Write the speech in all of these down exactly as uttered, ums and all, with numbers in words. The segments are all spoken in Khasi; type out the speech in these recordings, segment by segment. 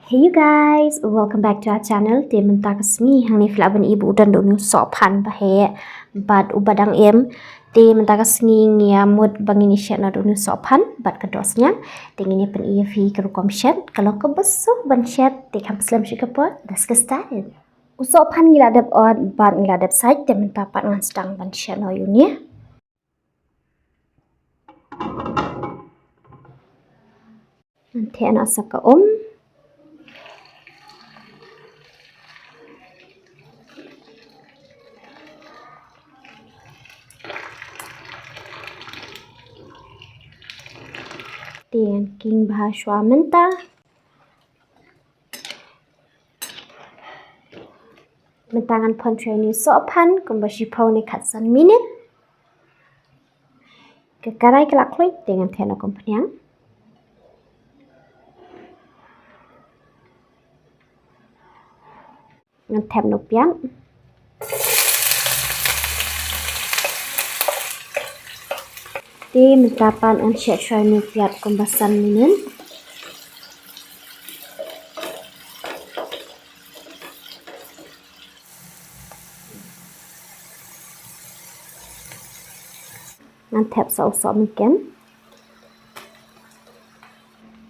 Hey you guys, welcome back to our channel. Te mynta ka sngi hangne phi lah ban i ba u don da u sohphan ba heh bad uba dang im. Te mynta ka sngi ngi ïa mut ba ngin ïa shet noh da u sohphan bad ka dohsniang. Te ngin ïa pyni ïa phi ka rukom shet, ka long kaba suk ban shet. Te kam slem shuh ka por, let's get started. U sohphan ngi la dep ot bad ngi la dep sait, te mynta pat ngan sdang ban shet noh ïa une. Ngan theh noh sa ka um. Te ngan king bha shuwa mynta. Mynta ngan phon shuwa ïa une u sohphan kumba shiphew ne khatsan minit. Ka karai ka la khluit, te ngan theh noh ka umphniang. Ngan thep noh u piat. Te mynta pat ngan shet shuwa ïa une u piat kumba san minit. Ngan thep sa u sohmynken.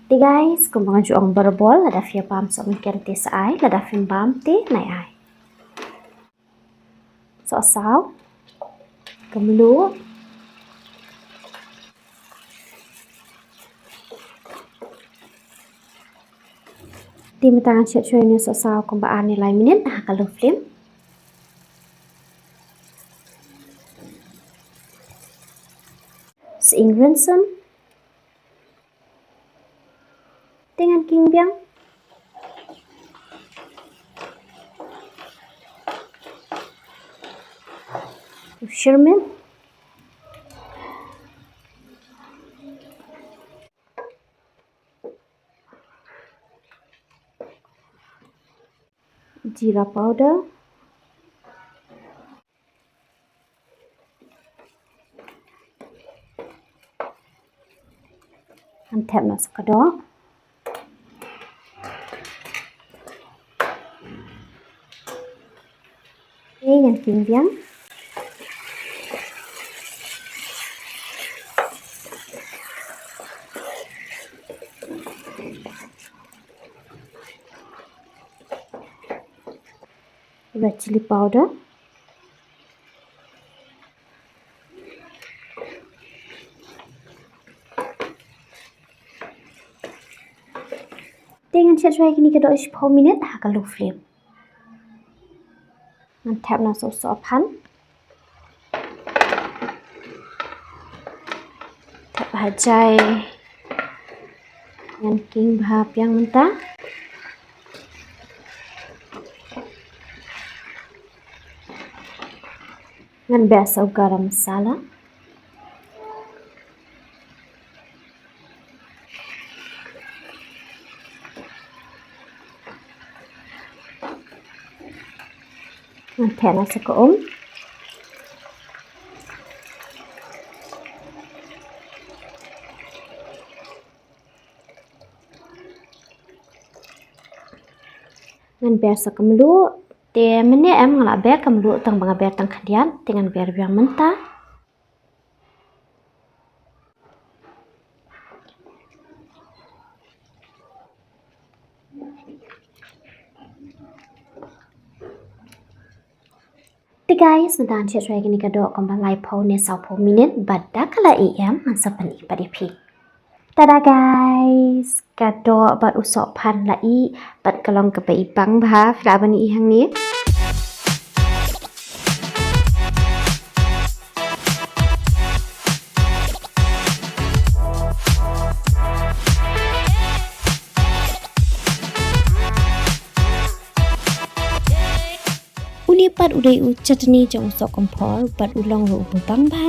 Te guys, kumba nga ju ong barabor, lada phi ïa bam sohmynken te sa ai, lada phim bam te nai ai. Sohsaw, ka mluh. Te mynta ngan shet shuwa ïa une u sohsaw kumba ar ne lai minit ha ka low flame. Sa ing rynsan. Te ngan king biang. U shyrmit. Jeera powder. Ngan thep noh sa ka doh. Te ngan king biang. Red chilli powder. Te ngan shet shuwa ïa kine ka doh shiphew minit ha ka low flame. Ngan thep noh sa u sohphan. Thep ha jai. Ngan king bha biang mynta. Ngan ber sa u garam masala. Ngan theh noh sa ka um. Ngan ber sa ka mluh. Te mynne em nga la ber ka mluh tang ba nga ber tang khyndiat, te ngan ber biang mynta. Te guys, mynta ngan shet shuwa ïa kane ka doh kumba laiphew ne sawphew minit bad da ka la ïeh em ngan sa pyni pat ïa phi. Tada guys, ka doh bad u sohphan la ïeh bad ka long kaba ibang bha, phi lah ban ïohi hangne. Une pat u dei u chutney jong u sohkymphor bad u long ruh uba bang bha.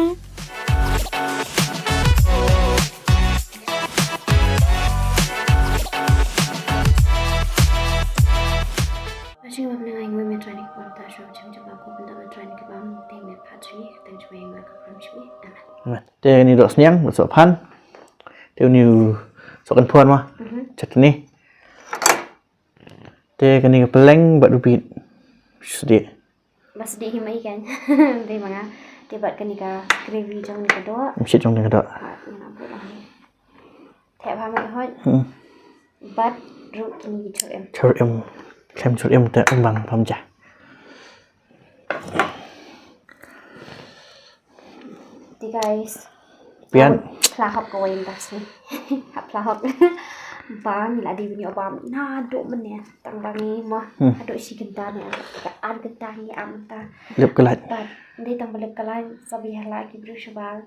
Te une u dohsniang, u sohphan. Te une u sohkymphor mo. Mhm. Chutney. Te kane ka pylleng bad u bit. Sdih. Ba sdih hi mai kan. Dei ma nga. Te bad kane ka gravy jong kane ka doh. Mshit jong kane ka doh. Ha, nga na buh lang ni. Te ba mai hoi. Hmm. Bad ruh kine ki chur em. Chur em. Klem chur em te em bang pam ja. Te guys. Pian. Pla hok ko wai tas ni. Ha pla hok. Bang la di bini obam. Na do mene. Tang bang ni mo. Hmm. Ado si kenta ni. Ka an kenta ni am ta. Lep kelai. Bad. Dei tang ba lep kelai. Sabi hala ki bru shabal.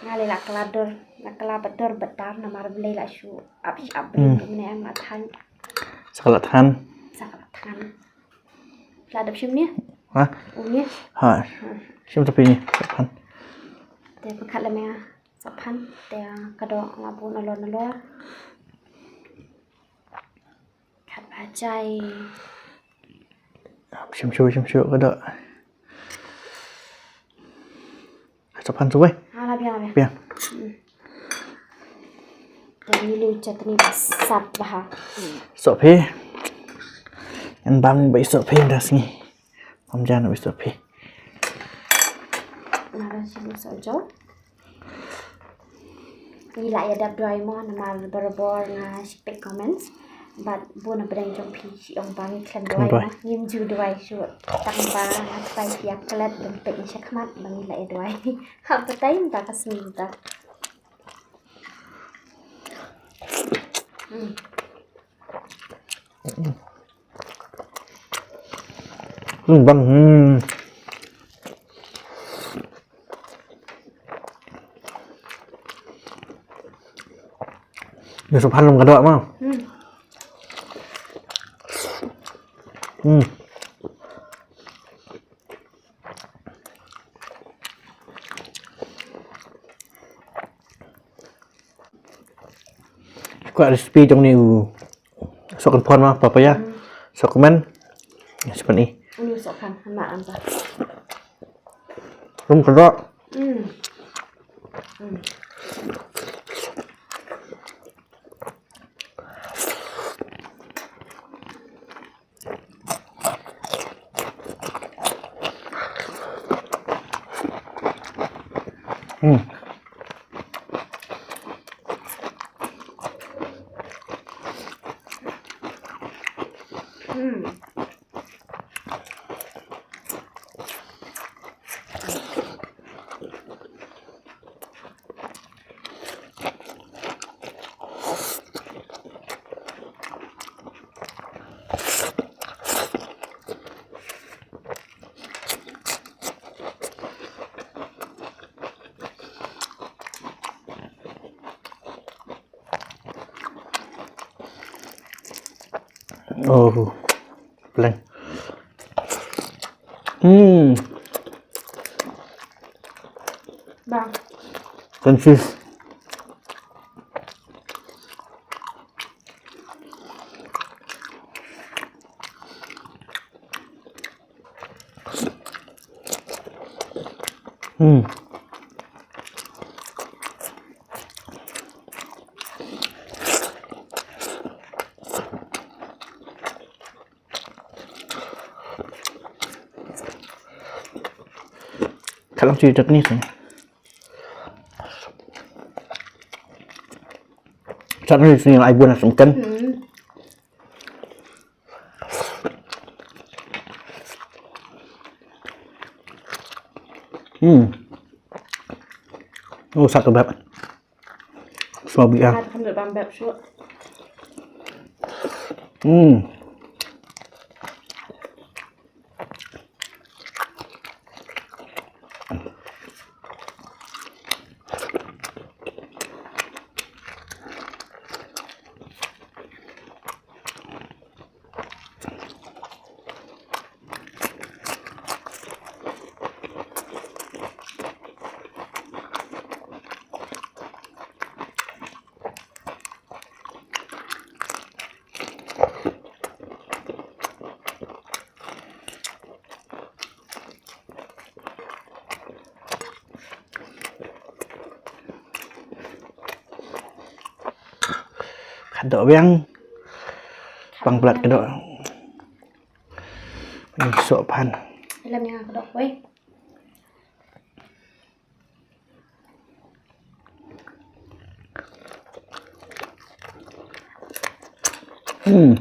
Nga le la kala dur, la kala ba dur ba tar namar ba le la shu ap shi ap bri. Hmm. Mene em la than. Sa ka la than. Sa ka la than. La dap shim ni? Ha? U ni? Ha. Hmm. Shim tapi ni, sa phan. Te pynkat le me sa phan, te ka doh la bu nalor nalor. Kat ba jai. Shim shu, shim shu ka doh. Sa phan shu wei. Ha, la biang, la biang. Biang. Hmm. Dan ni lu chutney ba sat ba ha. Hmm. Soh phi. Ngan bam ba soh phi da sngi. Bam jan ba soh phi. Nara sini soh jo. Ngi la ïa dap duwai mo namar barabor nga shu peit comments. Bad bun na pdeng jong phi shu ong ba ngi khlem duwai mo. Ngim ju duwai shuh. Tang ba nga try ïa klet ban peit ïa shakhmat ba ngi la ïa duwai. Ha batai mynta ka sngi mynta. Hmm. Hmm, bang. Hmm. Ïa soh phan long ka doh ma. Hmm. Hmm. Kwah recipe jong ni u soh kan pon ma papaya. Hmm. Soh kmen. Ïa soh pan i. Ini soh kan ma anta. Rum kedok. Hmm. Hmm. Hmm. Hmm. Oh, pleng. Hmm. Bang. Confused. Hmm. Ka long shi chutney sini. Chutney sini ai bun asam kan. Hmm. Hmm. Oh, sat ka bep. Sma biang. Sat ka bep, bep shuh. Hmm. Ka doh biang. Pang plat ka doh. Soh phan. Lam ïa nga ka dok wei. Hmm.